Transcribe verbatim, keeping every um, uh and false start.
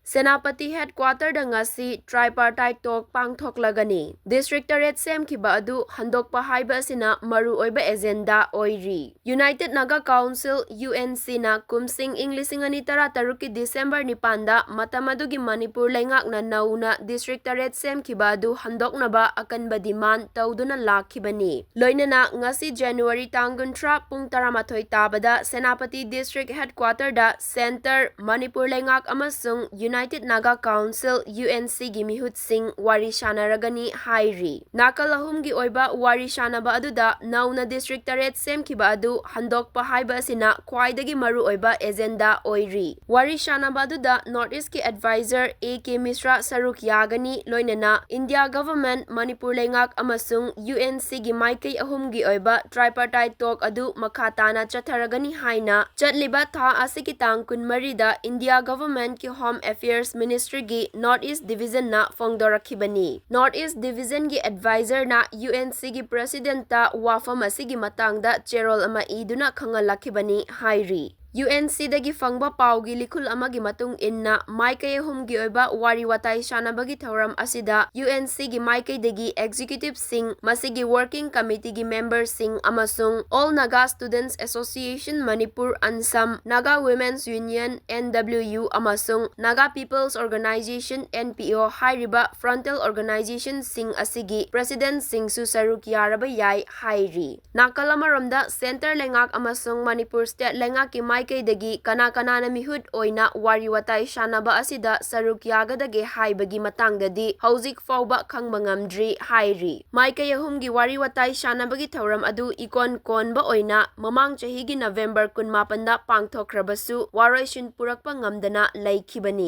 ꯁꯦꯅꯥꯄꯇꯤ headquarterꯗ ꯉꯁꯤ tripartite talk ꯄꯥꯡꯊꯣꯛꯂꯒꯅꯤ꯫ District ꯇꯔꯦꯠ ꯁꯦꯝꯈꯤꯕ ꯑꯗꯨ ꯍꯟꯗꯣꯛꯄ ꯍꯥꯏꯕ ꯑꯁꯤꯅ ꯃꯔꯨꯑꯣꯏꯕ agenda ꯑꯣꯏꯔꯤ꯫ United Naga Council, UNCꯅ ꯀꯨꯝꯁꯤꯡ ꯏꯪ ꯂꯤꯁꯤꯡ ꯑꯅꯤ ꯇꯔꯥ ꯇꯔꯨꯛꯀꯤ December ꯅꯤꯄꯥꯟꯗ ꯃꯇꯝ ꯑꯗꯨꯒꯤ ꯃꯅꯤꯄꯨꯔ ꯂꯩꯉꯥꯛꯅ ꯅꯧꯅ district ꯇꯔꯦꯠ ꯁꯦꯝꯈꯤꯕ ꯑꯗꯨ ꯍꯟꯗꯣꯛꯅꯕ ꯑꯀꯟꯕ demand ꯇꯧꯗꯨꯅ ꯂꯥꯛꯈꯤꯕꯅꯤ꯫ ꯂꯣꯏꯅꯅ ꯉꯁꯤ January ꯇꯥꯡ ꯀꯨꯟꯊ꯭ꯔꯥ ꯄꯨꯡ ꯇꯔꯥꯃꯥꯊꯣꯏ ꯇꯥꯕꯗ ꯁꯦꯅꯥꯄꯇꯤ District Headquarterꯗ Centre, ꯃꯅꯤꯄꯨꯔ ꯂꯩꯉꯥꯛ ꯑꯃꯁꯨꯡ United Naga Council, UNCꯒꯤ ꯃꯤꯍꯨꯠꯁꯤꯡ ꯋꯥꯔꯤ ꯁꯥꯟꯅꯔꯒꯅꯤ ꯍꯥꯏꯔꯤ꯫ ꯅꯥꯀꯜ ꯑꯍꯨꯝꯒꯤ ꯑꯣꯏꯕ ꯋꯥꯔꯤ ꯁꯥꯟꯅꯕ ꯑꯗꯨꯗ ꯅꯧꯅ district ꯇꯔꯦꯠ ꯁꯦꯝꯈꯤꯕ ꯑꯗꯨ ꯍꯟꯗꯣꯛꯄ ꯍꯥꯏꯕ ꯑꯁꯤꯅ ꯈ꯭ꯋꯥꯏꯗꯒꯤ ꯃꯔꯨꯑꯣꯏꯕ agenda ꯑꯣꯏꯔꯤ꯫ ꯋꯥꯔꯤ ꯁꯥꯟꯅꯕ ꯑꯗꯨꯗ North Eastꯀꯤ advisor A K Mishra ꯁꯔꯨꯛ ꯌꯥꯒꯅꯤ, ꯂꯣꯏꯅꯅ India Government, ꯃꯅꯤꯄꯨꯔ ꯂꯩꯉꯥꯛ ꯑꯃꯁꯨꯡ UNCꯒꯤ ꯃꯥꯏꯀꯩ ꯑꯍꯨꯝꯒꯤ ꯑꯣꯏꯕ tripartite talk ꯑꯗꯨ ꯃꯈꯥ ꯇꯥꯅ ꯆꯠꯊꯔꯒꯅꯤ ꯍꯥꯏꯅ ꯆꯠꯂꯤꯕ ꯊꯥ ꯑꯁꯤꯒꯤ ꯇꯥꯡ ꯀꯨꯟꯃꯔꯤꯗ India Governmentꯀꯤ Home Affairs Ministryꯒꯤ North East Divisionꯅ ꯐꯣꯡꯗꯣꯔꯛꯈꯤꯕꯅꯤ꯫ North East Divisionꯒꯤ advisorꯅ UNCꯒꯤ Presidentꯇ ꯋꯥꯐꯝ ꯑꯁꯤꯒꯤ ꯃꯇꯥꯡꯗ ꯆꯦꯔꯣꯜ ꯑꯃ ꯏꯗꯨꯅ ꯈꯪꯍꯜꯂꯛꯈꯤꯕꯅꯤ ꯍꯥꯏꯔꯤ꯫ UNCꯗꯒꯤ ꯐꯪꯕ ꯄꯥꯎꯒꯤ ꯂꯤꯈꯨꯜ ꯑꯃꯒꯤ ꯃꯇꯨꯡ ꯏꯟꯅ, ꯃꯥꯏꯀꯩ ꯑꯍꯨꯝꯒꯤ ꯑꯣꯏꯕ ꯋꯥꯔꯤ ꯋꯥꯇꯥꯏ ꯁꯥꯟꯅꯕꯒꯤ ꯊꯧꯔꯝ ꯑꯁꯤꯗ UNCꯒꯤ ꯃꯥꯏꯀꯩꯗꯒꯤ executiveꯁꯤꯡ, ꯃꯁꯤꯒꯤ working committeeꯒꯤ memberꯁꯤꯡ ꯑꯃꯁꯨꯡ All Naga Students Association Manipur, ANSAM, Naga Women's Union, NWU, ꯑꯃꯁꯨꯡ Naga People's Organization, NPO, ꯍꯥꯏꯔꯤꯕ frontal organizationꯁꯤꯡ ꯑꯁꯤꯒꯤ presidentꯁꯤꯡꯁꯨ ꯁꯔꯨꯛ ꯌꯥꯔꯕ ꯌꯥꯏ ꯍꯥꯏꯔꯤ꯫ ꯅꯥꯀꯜ ꯑꯃꯔꯣꯝꯗ, Centre ꯂꯩꯉꯥꯛ ꯑꯃꯁꯨꯡ ꯃꯅꯤꯄꯨꯔ state ꯂꯩꯉꯥꯛꯀꯤ ꯃꯥꯏꯀꯩꯗꯒꯤ ꯀꯅꯥ ꯀꯅꯥꯅ ꯃꯤꯍꯨꯠ ꯑꯣꯏꯅ ꯋꯥꯔꯤ ꯋꯥꯇꯥꯏ ꯁꯥꯟꯅꯕ ꯑꯁꯤꯗ ꯁꯔꯨꯛ ꯌꯥꯒꯗꯒꯦ ꯍꯥꯏꯕꯒꯤ ꯃꯇꯥꯡꯗꯗꯤ ꯍꯧꯖꯤꯛ ꯐꯥꯎꯕ ꯈꯪꯕ ꯉꯝꯗ꯭ꯔꯤ ꯍꯥꯏꯔꯤ꯫ ꯃꯥꯏꯀꯩ ꯑꯍꯨꯝꯒꯤ ꯋꯥꯔꯤ ꯋꯥꯇꯥꯏ ꯁꯥꯟꯅꯕꯒꯤ ꯊꯧꯔꯝ ꯑꯗꯨ ꯏꯀꯣꯟ ꯀꯣꯟꯕ ꯑꯣꯏꯅ ꯃꯃꯥꯡ ꯆꯍꯤꯒꯤ November ꯀꯨꯟꯃꯥꯄꯟꯗ ꯄꯥꯡꯊꯣꯛꯈ꯭ꯔꯕꯁꯨ, ꯋꯥꯔꯣꯏꯁꯤꯟ ꯄꯨꯔꯛꯄ ꯉꯝꯗꯅ ꯂꯩꯈꯤꯕꯅꯤ꯫